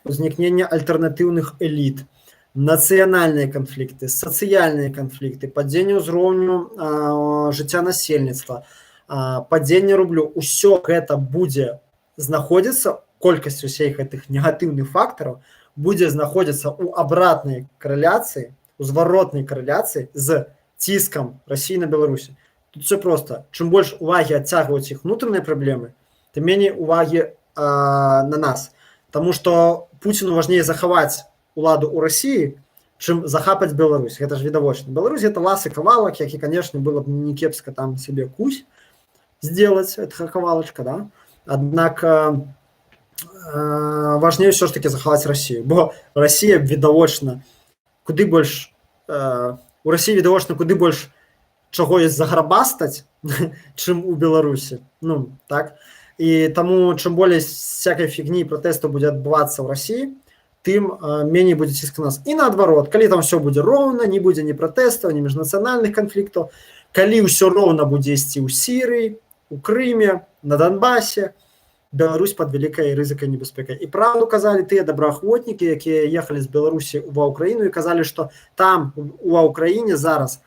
узнікненне альтэрнатыўных эліт, нацыянальныя канфлікты, сацыяльныя канфлікты, падзенне ўзроўню жыцця насельніцтва, падзенне рублю, усё гэта будзе знаходзіцца, колькасць усіх гэтых негатыўных фактараў будзе знаходзіцца ў абратнай карэляцыі, у зваротнай карэляцыі з ціскам Расіі на Беларусі. Тут все просто. Чым больш увагі адцягваюць іх унутраныя праблемы, тым меней увагі на нас. Таму што Пуціну важней захаваць уладу ў Расіі, чым захапаць Беларусь. Гэта ж відавочна. Беларусь гэта ласы кавалак, які, конечно, было б не кепска там сабе кусь сделать этого кавалачка, да? Аднак важней ўсё ж таки захаваць Расію, бо Расія відавочна куды больш у Расіі відавочна куды больш чаго ёсць заграбастаць, чым у Беларусі. Ну, так. І таму чым болей всякай фігні і пратэстаў будзе адбывацца ў Расіі, тым меней будзе ціск на нас. І наадварот, калі там все будзе роўна, не будзе ні пратэстаў, ні міжнацыянальных канфліктаў, калі ўсё роўна будзе ісці ў Сірыі, у Крыме, на Донбасе, Беларусь пад вялікай рызыкай, небяспекай. І праўду казалі тыя добраахвотнікі, якія ехалі з Беларусі ва Ўкраіну і казалі, што там ва Ўкраіне зараз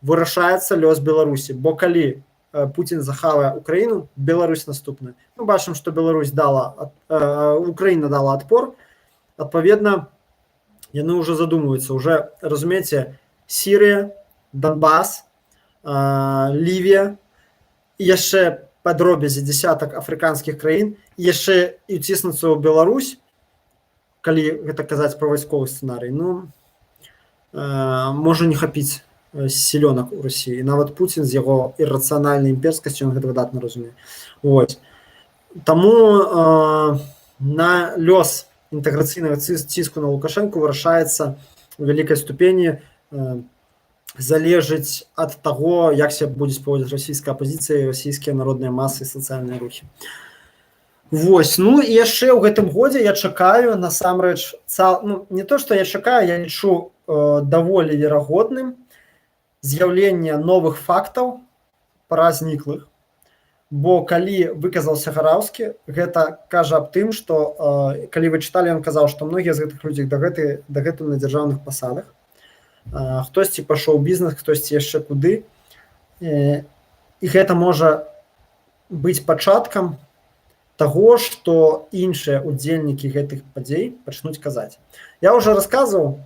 вырашаецца лёс Беларусі, бо калі Пуцін захавае Украіну, Беларусь наступная. Мы бачым, што Беларусь дала, Украіна дала адпор, адпаведна, яны ўжо задумваюцца, уже, разумееце, Сірыя, Донбас, Лівія і яшчэ па дробязі десятак афрыканскіх краін, і яшчэ і ўціснуцца ў Беларусь, калі гэта казаць пра вайсковы сцэнарый, ну, можа не хапіць сілёнак у Росіі. Нават Пуцін з яго іррацыянальнай імперскасцю, ён гэта выдатна разумее. Вось. Таму на лёс інтэграцыйнага ціску на Лукашэнку вырашаецца у вялікай ступені, залежыць ад таго, як себя будзе паводзіць расійская апазіцыя і расійскія народныя масы, сацыяльныя рухі. Вось, ну і яшчэ ў гэтым годзе я чакаю насамрэч, ну, не то што я чакаю, я лічу даволі верагодным з'яўленне новых фактаў пра зніклых. Бо калі выказаўся Гараўскі, гэта кажа аб тым, што калі вы чыталі, ён казаў, што многія з гэтых людзей дагэтуль на дзяржаўных пасадах, хтосьці пашоў бізнес, хтосьці яшчэ куды. І гэта можа быць пачаткам таго, што іншыя удзельнікі гэтых падзей пачнуць казаць. Я ўжо расказваў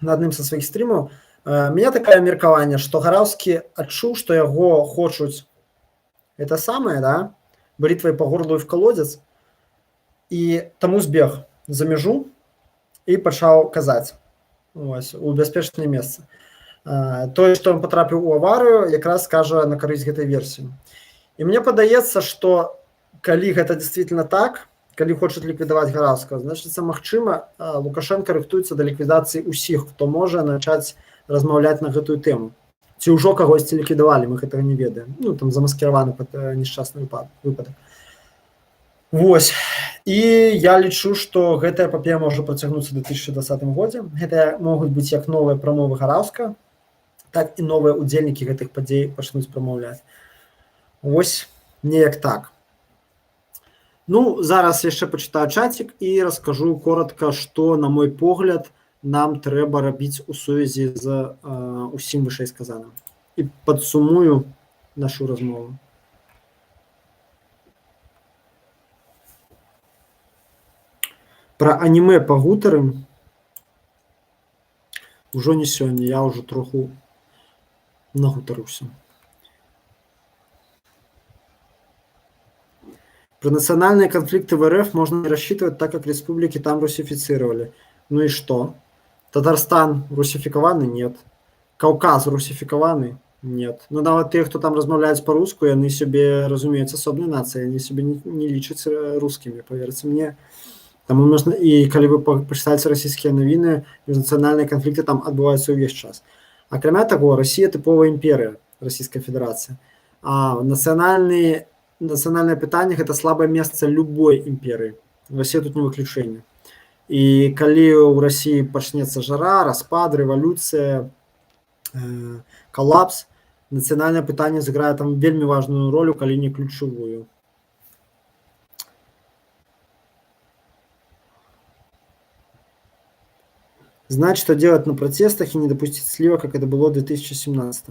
на адным са сваіх стрымаў, меня такое меркаванне, што Гараўскі адчуў, што яго хочуць это самое, да, бритвой по горлу и в колодец, і таму збег за мяжу і пачаў казаць, ось, у бяспечнае месца. Тое, што ён патрапіў у аварыю, якраз кажа на карысць гэтай версіі. І мне падаецца, што калі гэта действительно так, калі хочуць ліквідаваць Гараўскага, значыцца, магчыма, Лукашэнка рыхтуецца да ліквідацыі ўсіх, хто можа начаць размаўляць на гэтую тэму. Ці ўжо кагосьці ліквідавалі, мы гэтага не ведаем. Ну, там замаскіраваны пад несчастны выпадак. Вось. І я лічу, што гэтая эпапея можа працягнуцца ў 2020 годзе. Гэта могуць быць як новыя прамовы Гараўска, так і новыя удзельнікі гэтых падзей пачнуць прамаўляць. Вось неяк так. Ну, зараз яшчэ пачытаю чацік і раскажу коротка, што, на мой погляд, нам трэба рабіць у сувязі з усім вышэйсказаным. І падсумую нашу размову. Пра анімэ пагутарым ужо не сёння, я ўжо троху нагутарыўся. Про национальные конфликты в РФ можно не рассчитывать, так как республики там русифицировали. Ну и что? Татарстан русифікаваны? Нет. Каўказ русифікаваны? Нет. Ну, нават тыя, хто там размаўляюць па-руску, яны сябе разумеюць асобнай нацыяй, яны сябе не лічаць рускімі, паверце мне. Таму можна, і калі вы пачытаеце расійскія навіны, міжнацыянальныя канфлікты там адбываюцца ўвесь час. Акрамя таго, Расія тыповая імперыя, Расійская Федэрацыя. А нацыянальнае пытанне гэта слабае месца любой імперыі. Расія тут не выключэнне. І калі ў Расіі пачнецца жара, распад, рэвалюцыя, калапс, нацыянальнае пытанне зыграе там вельмі важную ролю, калі не ключавую. Знать, что делать на протестах и не допустить слива, как это было в 2017.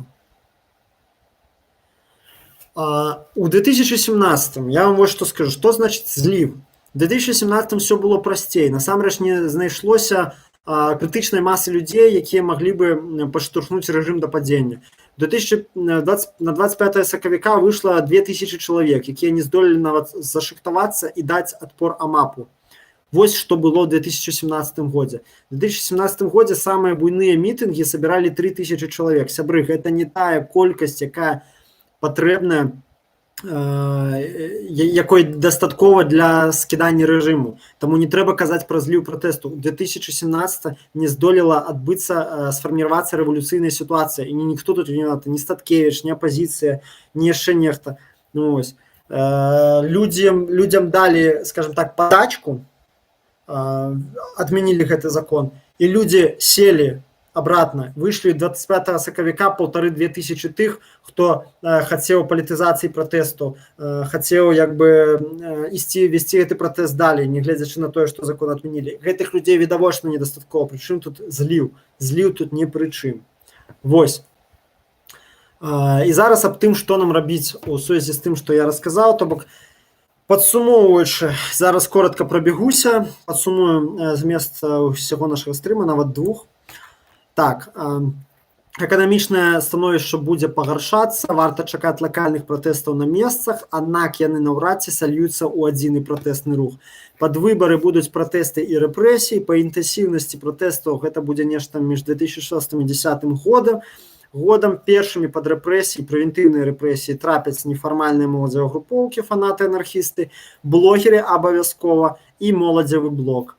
У 2017 я вам вот что скажу. Что значит зліў? У 2017 все было прасцей. Насамрэч не знайшлося крытычнай масы людзей, якія маглі бы падштурхнуць рэжым да падзення. 2020, на 25 сакавіка выйшла 2000 чалавек, якія не здолелі нават зашыхтавацца і даць адпор АМАПу. Вось што было ў 2017 годзе. У 2017 годзе самыя буйныя мітынгі сабіралі 3000 чалавек. Сябры, гэта не тая колькасць, якая патрэбная, якой дастаткова для скідання рэжыму. Таму не трэба казаць пра зліў пратэсту. У 2017 не здолела адбыцца, сфарміравацца рэвалюцыйная сітуацыя. І ніхто тут вінаваты, ні Статкевіч, ні апазіцыя, ні яшчэ нехта. Ну, вось. Людзям далі, скажем так, падачку, Адмянілі гэты закон, і людзі селі обратно, выйшлі 25 сакавіка 1,5-2 тысячы тых, хто хацеў палітызацыі пратэсту, хацеў як бы ісці, весці гэты пратэст далей, нягледзячы на тое, што закон адмянілі. Гэтых людзей відавочна недастаткова. Прычым тут зліў? Зліў тут не пры чым. Вось. І зараз аб тым, што нам рабіць у сувязі з тым, што я расказаў. То бок, падсумоўваючы, зараз коротко прабегуся, падсумую змест ўсяго нашага стрыма, нават двух. Так, эканамічнае становішча будзе пагаршацца, варта чакаць лакальных пратэстаў на месцах, аднак яны наўрад ці сальюцца ў адзіны пратэсны рух. Пад выбары будуць пратэсты і рэпрэсіі, па інтэнсіўнасці пратэстаў гэта будзе нешта між 2006 і 10 годам. Першымі пад рэпрэсіі, прэвентыўныя рэпрэсіі трапяць нефармальныя моладзевыя групоўкі, фанаты, анархісты, блогеры абавязкова і моладзевы блок.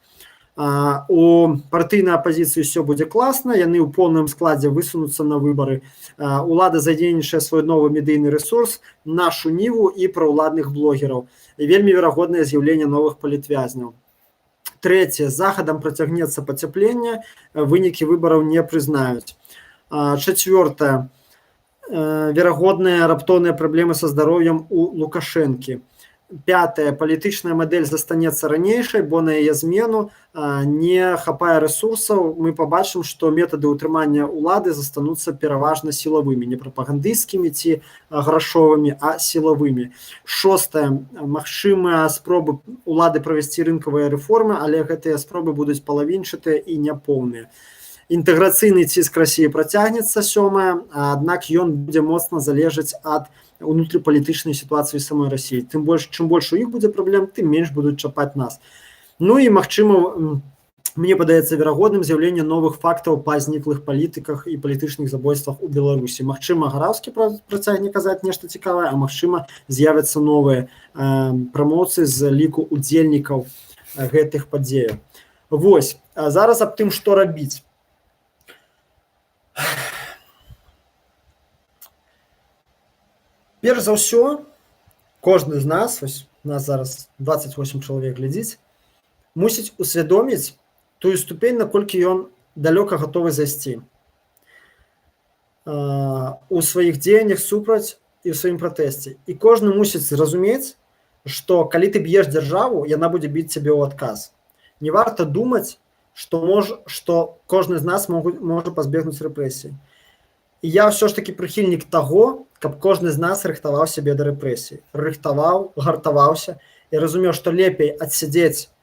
У партыйнай апазіцыі ўсё будзе класна, яны ў поўным складзе высунуцца на выбары. Улада задзейнічае свой новы медыйны рэсурс, «Нашу Ніву» і праўладных блогераў. І вельмі верагоднае з'яўленне новых палітвязняў. Трэцяе, захадам працягнецца пацяпленне, вынікі выбараў не прызнаюць. Чацвёртае, верагодныя раптоўныя праблемы са здароўем у Лукашэнкі. Пятае, палітычная мадэль застанецца ранейшай, бо на яе змену не хапае рэсурсаў. Мы пабачым, што метады ўтрымання ўлады застануцца пераважна сілавымі, не прапагандысцкімі ці грашовымі, а сілавымі. Шостае, магчымыя спробы улады правесці рынкавыя рэформы, але гэтыя спробы будуць палавінчатыя і няпоўныя. Інтэграцыйны ціск Расіі працягнецца, сёмае, аднак ён будзе моцна залежаць ад унутрыпалітычнай сітуацыі самой Расіі. Тым больш, чым больш у іх будзе праблем, тым менш будуць чапаць нас. Ну і магчыма, мне падаецца верагодным з'яўленне новых фактаў па зніклых палітыках і палітычных забойствах у Беларусі. Магчыма, Гараўскі працягне казаць нешта цікавае, а магчыма, з'явяцца новыя прамоўцы з ліку удзельнікаў гэтых падзеяў. Вось, а зараз аб тым, што рабіць. Перш за ўсё, кожны з нас, вось нас зараз 28 чалавек глядзіць, мусіць усвядоміць тую ступень, наколькі ён далёка гатовы зайсці у сваіх дзеяннях супраць і ў сваім пратэсце. І кожны мусіць зразумець, што калі ты б'еш дзяржаву, яна будзе біць цябе ў адказ. Не варта думаць, што кожны з нас можа пазбегнуць рэпрэсій. І я ўсё ж такі прыхільнік таго, каб кожны з нас рыхтаваў сябе да рэпрэсій. Рыхтаваў, гартаваўся і разумеў, што лепей адсядзець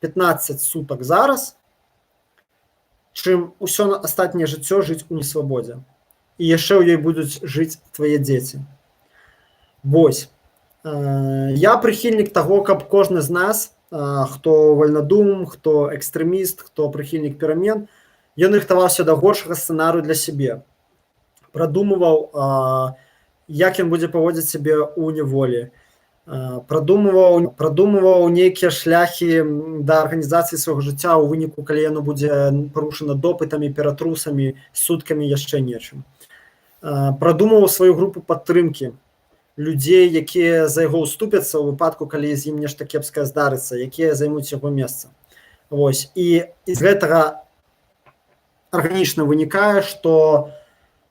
15 сутак зараз, чым усё астатняе жыццё жыць у несвабодзе. І яшчэ ў ёй будуць жыць твае дзеці. Вось. Я прыхільнік таго, каб кожны з нас, хто вальнадум, хто экстрэміст, хто прыхільнік перамен, ён рыхтаваўся да горшага сцэнарыю для сябе. Прадумываў, як ён будзе паводзіць сябе ў няволі. Прадумываў нейкія шляхі да арганізацыі свайго жыцця ў выніку, калі яно будзе парушана допытамі, ператрусамі, суткамі, яшчэ нечым. Прадумываў сваю групу падтрымкі людзей, якія за яго ўступяцца ў выпадку, калі з ім нешта кепскае здарыцца, якія займуць яго месца. Вось. І з гэтага арганічна вынікае, што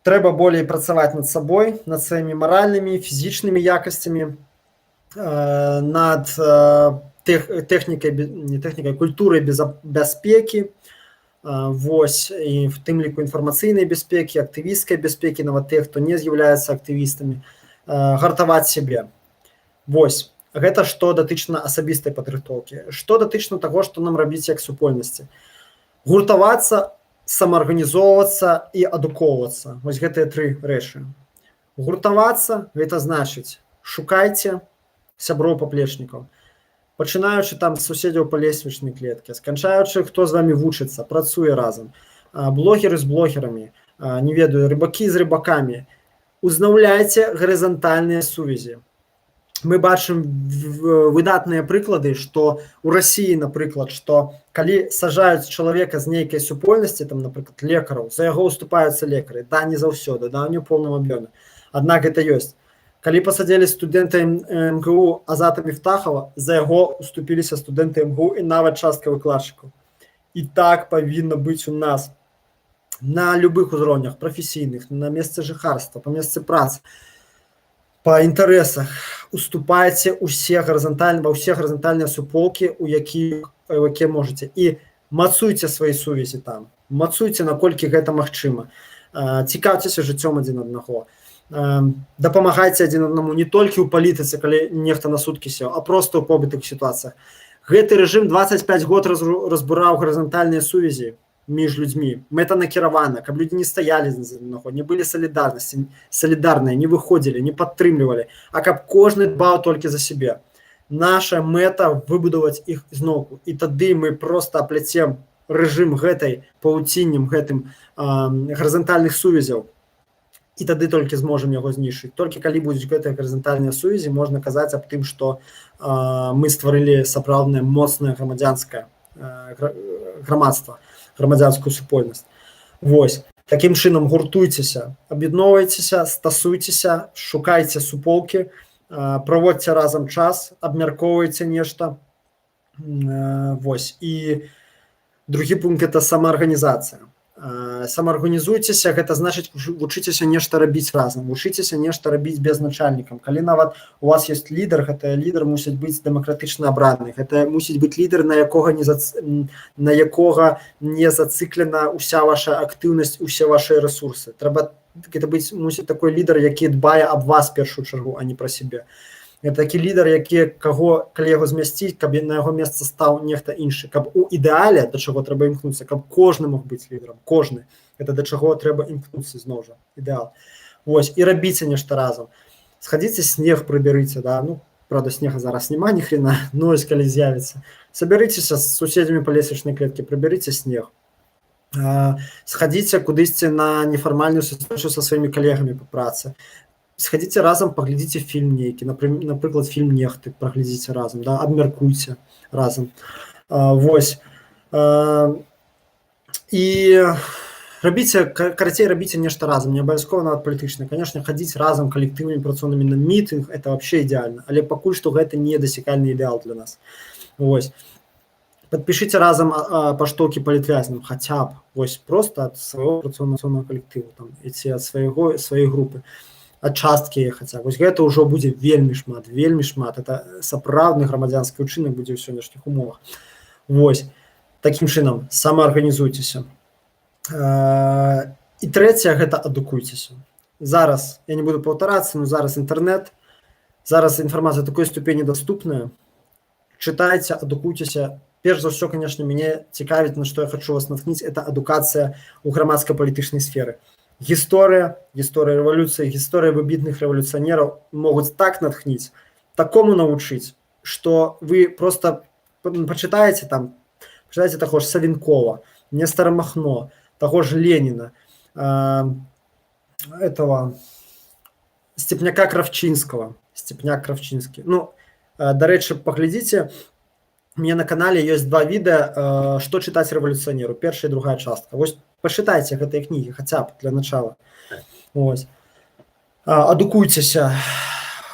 трэба болей працаваць над сабой, над сваімі маральнымі, фізічнымі якасцямі, над тэхнікай, не тэхнікай, культурай бяспекі, вось, і в тым ліку інфармацыйнай бяспекі, актывісцкай бяспекі, нават тых, хто не з'яўляецца актывістамі, гартаваць сябе. Вось, гэта што датычна асабістай падрыхтоўкі. Што датычна таго, што нам рабіць як супольнасці? Гуртавацца, самаарганізоўвацца і адукоўвацца. Вось гэтыя тры рэчы. Гуртавацца — гэта значыць, шукайце сяброў, паплечнікаў, пачынаючы там з суседзяў па лесвічнай клетке, сканчаючы, хто з вамі вучыцца, працуе разам, блогеры з блогерамі, не ведаю, рыбакі з рыбакамі. Узнаўляйце гарызантальныя сувязі. Мы бачым выдатныя прыклады, што у Расіі, напрыклад, што калі сажаюць чалавека з нейкай супольнасці, там, напрыклад, лекараў, за яго ўступаюцца лекары. Да, не заўсёды, да, не ў поўным аб'ёме. Аднак гэта ёсць. Калі пасадзілі студэнта МГУ Азата Міфтахова, за яго уступіліся студэнты МГУ і нават частка выкладчыкаў. І так павінна быць у нас на любых узроўнях прафесійных, на месцы жыхарства, па месцы працы, па інтарэсах. Уступайце усе гарызантальна ва ўсе гарызантальныя суполкі, у якія можаце, і мацуйце свае сувязі там, мацуйце, наколькі гэта магчыма, цікаўцеся жыццём адзін аднаго, дапамагайце адзін аднаму не толькі ў палітыцы, калі нехта на суткі сеў, а просто ў побытавых сітуацыях. Гэты рэжым 25 год разбураў гарызантальныя сувязі між людзьмі мэтанакіравана, каб людзі не стаялі аднаго, не былі салідарнасці, салідарныя, не выходзілі, не падтрымлівалі, а каб кожны дбаў толькі за сябе. Наша мэта — выбудаваць іх зноўку, і тады мы просто апляцем рэжым гэтай паўціннем гэтым гарызантальных сувязяў, і тады толькі зможам яго знішчыць. Толькі калі будуць гэтыя гарызантальныя сувязі, можна казаць аб тым, што мы стварылі сапраўднае моцнае грамадзянскае грамадства, грамадзянскую супольнасць. Вось такім чынам гуртуйцеся, аб'ядноўвайцеся, стасуйцеся, шукайце суполкі, праводзьце разам час, абмяркоўвайце нешта. Вось. І другі пункт — это самаарганізацыя. Самаарганізуйцеся, гэта значыць, вучыцеся нешта рабіць разам, вучыцеся нешта рабіць без начальнікам. Калі нават у вас есть лідар, гэта лідар мусіць быць дэмакратычна абраны, гэта мусіць быць лідар, на якога не зацыклена ўся ваша актыўнасць, усе ваши ресурсы. Трэба гэта быць мусіць такой лідар, які дбае аб вас першую чаргу, а не пра сябе. Это такі лідар, які каго, калі яго змясціць, каб на яго месца стаў нехта іншы, каб у ідэале, да чаго трэба імкнуцца, каб кожны мог быць лідарам, кожны. Это да чаго трэба імкнуцца, зноў жа ідэал. Вось, і рабіце нешта разам. Схадзіце, снег прыбярыце, да, ну, правда, снега зараз няма ни хрена, но ось калі з'явіцца, сабярыцеся з суседзямі па лесвічнай клеткі, прыбярыце снег. Схадзіце кудысьці на нефармальную сустрэчу са сваімі калегамі па працы, схадзіце разам, паглядзіце фільм нейкі, напрыклад, фільм «Нехты» праглядзіце разам, да, абмяркуйце разам. Вось, і рабіце, карацей, рабіце нешта разам, не абавязкова нават палітычна. Конечно, хадзіць разам калектывамі працоўнымі на мітынг — это вообще ідэальна, але пакуль што гэта не дасягальны ідэал для нас. Вось, подпишите разам паштоўкі палітвязням, хаця б вось просто ад свайго працоўнага калектыву там ці ад сваёй групы, ад часткі хаця. Вось гэта ўжо будзе вельмі шмат, вельмі шмат, это сапраўдны грамадзянскі ўчынак будзе ў сённяшніх умовах. Вось такім чынам самаарганізуйцеся. І трэцяе — гэта адукуйцеся. Зараз я не буду паўтарацца, но зараз інтэрнэт, зараз інфармацыя такой ступені даступная, чытайце, адукуйцеся. Перш за ўсё, конечно, мяне цікавіць, на што я хочу вас натхніць, это адукацыя ў грамадска-палітычнай сферы. Гісторыя, гісторыя рэвалюцыі, гісторыя выбітных рэвалюцыянераў могуць так натхніць, такому навучыць, что вы просто пачытаеце там, пачытаеце таго ж Савінкова, Нестора Махно, таго ж Леніна, этого Степняка Кравчинского. Степняк Кравчинский. Ну, дарэчы, паглядзіце, у меня на канале ёсць два відэа «Что читать революционеру», першая і другая частка. Вось пачытайце гэтыя кнігі хаця б для начала. Ось. Адукуйцеся,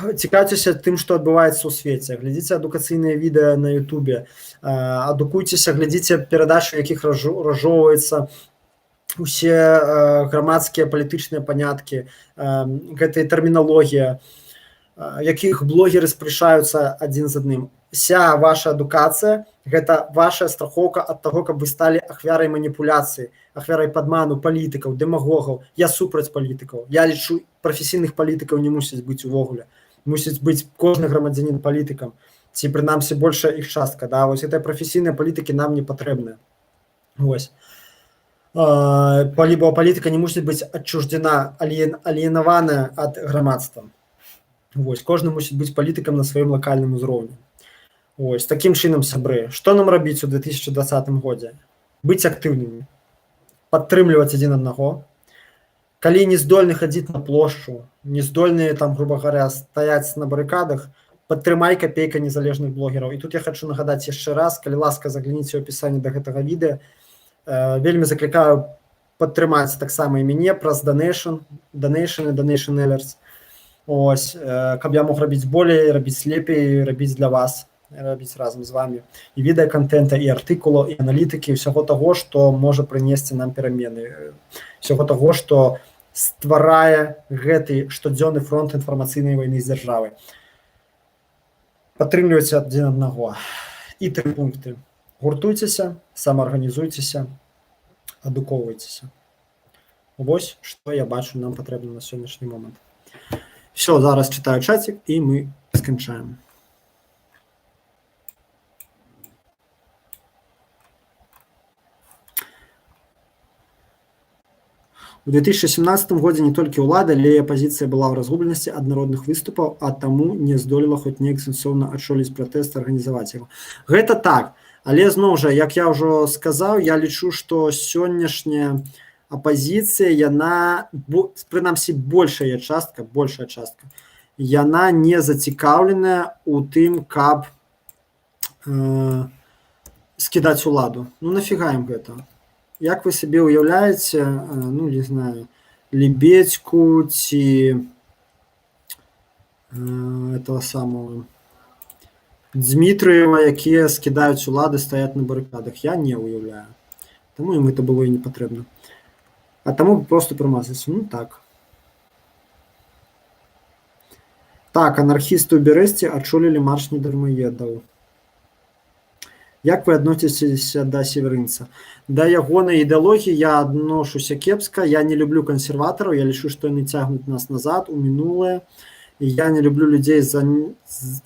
цікаўцеся тым, што адбываецца ў свеце, глядзіце адукацыйныя відэа на Ютубе, адукуйцеся, глядзіце перадачы, якіх разжоўваецца усе грамадскія, палітычныя паняткі, гэтая тэрміналогія, якіх блогеры спрачаюцца адзін з адным. Вся ваша адукацыя — гэта ваша страхоўка ад таго, каб вы сталі ахвярай маніпуляцыі, ахвярай падману палітыкаў, дэмагогаў. Я супраць палітыкаў, я лічу, прафесійных палітыкаў не мусіць быць увогуле, мусіць быць кожны грамадзянін палітыкам ці прынамсі большая іх частка, да. Вось гэтыя прафесійныя палітыкі нам не патрэбныя. Вось, либо палітыка не мусіць быць адчуждзена, аліенаваная ад грамадства. Вось, кожны мусіць быць палітыкам на сваім лакальным узроўні. Ось такім чынам, сябры, што нам рабіць у 2020 годзе? Быць актыўнымі, падтрымліваць адзін аднаго. Калі не здольны хадзіць на плошчу, не здольныя там, грубо говоря, стаяць на барыкадах, падтрымай капейка незалежных блогераў. І тут я хочу нагадаць яшчэ раз, калі ласка, загляніце ў апісанне да гэтага відэа. Вельмі заклікаю падтрымаць таксама і мяне праз данейшн, данейшаны, donation alerts. Ось, каб я мог рабіць болей, рабіць лепей, рабіць для вас, рабіць разам з вами і відэакантэнта, і артыкулаў, і аналітыкі, ўсяго таго, што можа прынесці нам перамены, ўсяго таго, што стварае гэты штодзённы фронт інфармацыйнай вайны з дзяржавай. Падтрымлівайце адзін аднаго. І тры пункты. Гуртуйцеся, самаарганізуйцеся, адукоўвайцеся. Вось, што я бачу нам патрэбна на сённяшні момант. Всё, зараз чытаю чацік, і мы сканчаем. У 2017 годзе не толькі ўлада, але і апазіцыя была ў разгубленасці ад народных выступаў, а таму не здолела хоць неяк сэнсоўна ачоліць пратэст, арганізаваць яго. Гэта так, але зноў жа, як я ўжо сказаў, я лічу, што сённяшняя апазіцыя, яна, прынамсі, большая частка, яна не зацікаўленая ў тым, каб скідаць уладу. Ну нафіга ім гэта? Як вы сабе ўяўляеце, ну, не знаю, Лебедьку ці этого самого Дмітриева, якія скідаюць улады, стаяць на барыкадах? Я не ўяўляю. Таму ім гэта было і не патрэбна. А таму просто прамазаць. Ну так. Так, анархісты ў Бересце ачолілі марш недармаедаў. Як вы адносіцеся да Северынца? Да ягонай ідэалогіі я адношуся кепска, я не люблю кансерватараў, я лічу, што яны цягнуць нас назад у мінулае. І я не люблю людзей,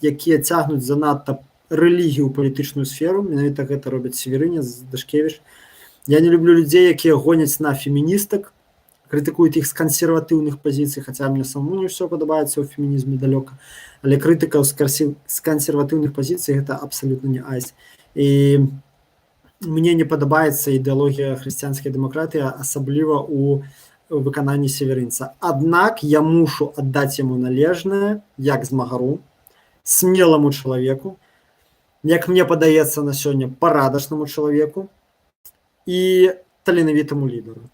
якія цягнуць занадта рэлігію ў палітычную сферу, менавіта гэта робяць Северынец, Дашкевіч. Я не люблю людзей, якія гоняць на феміністак, крытыкуюць іх з кансерватыўных пазіцый, хаця мне самому не ўсё падабаецца ў фемінізме далёка, але крытыка з кансерватыўных пазіцый гэта абсалютна не айс. І мне не падабаецца ідэалогія хрысціянскай дэмакратыі, асабліва ў выкананні Северынца. Аднак я мушу аддаць яму належнае, як змагару, смеламу чалавеку, як мне падаецца на сёння, парадачнаму чалавеку і таленавітаму лідару.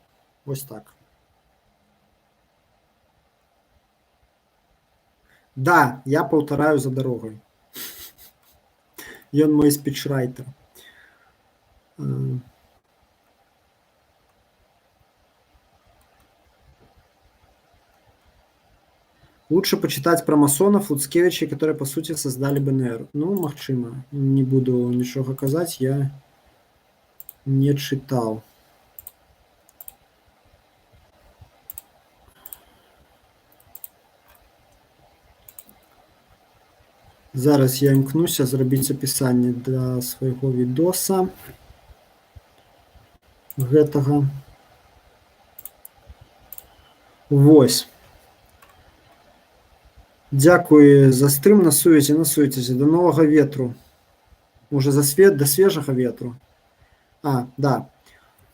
Вось так. Да, я паўтараю за дарогай. Ён мой спічрайтер. Лучше почитать про масонов, Луцкевичей, которые, по сути, создали БНР. Ну, магчыма. Не буду нічога казаць, я не чытаў. Зараз я імкнуся зрабіць апісанне да свайго відоса гэтага. Вось. Дзякуй за стрым, на сувязі, на сувязі. Да новага ветру. Можа, за свет, да свежага ветру. А, да.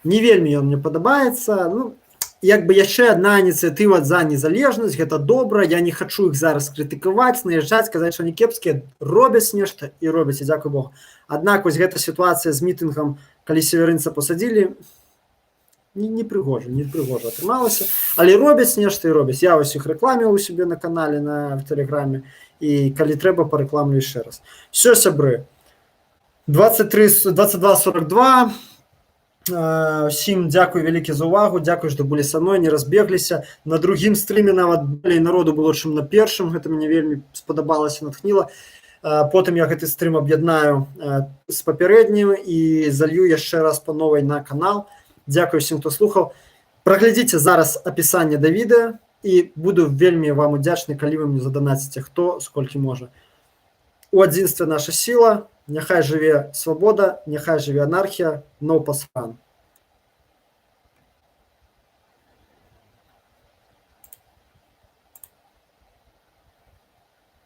Не вельмі ён мне падабаецца. Ну, як бы яшчэ адна ініцыятыва за незалежнасць, гэта добра, я не хачу іх зараз крытыкаваць, наязджаць, казаць, што они кепскія, робяць нешта і робяць, і дзякуй Богу. Аднак вось гэта сітуацыя з мітынгам, калі Северынца пасадзілі, не прыгожа атрымалася, але робяць нешта і робяць. Я вось іх рэкламіў у сябе на канале, в тэлеграме, і калі трэба, парэкламлю яшчэ раз. Всё, сябры, 22:42. Усім дзякуй вялікі за ўвагу, дзякуй, што былі са мной, не разбегліся. На другім стрыме нават болей народу было, чым на першым, гэта мне вельмі спадабалася, натхніла. Потым я гэты стрым аб'яднаю з папярэднім і залью яшчэ раз па новай на канал. Дзякуй усім, хто слухаў. Праглядзіце зараз апісанне да відэа і буду вельмі вам удзячны, калі вы мне заданаціце, хто сколькі можа. У адзінстве наша сіла. Няхай жыве свабода, няхай жыве анархія, но пасран.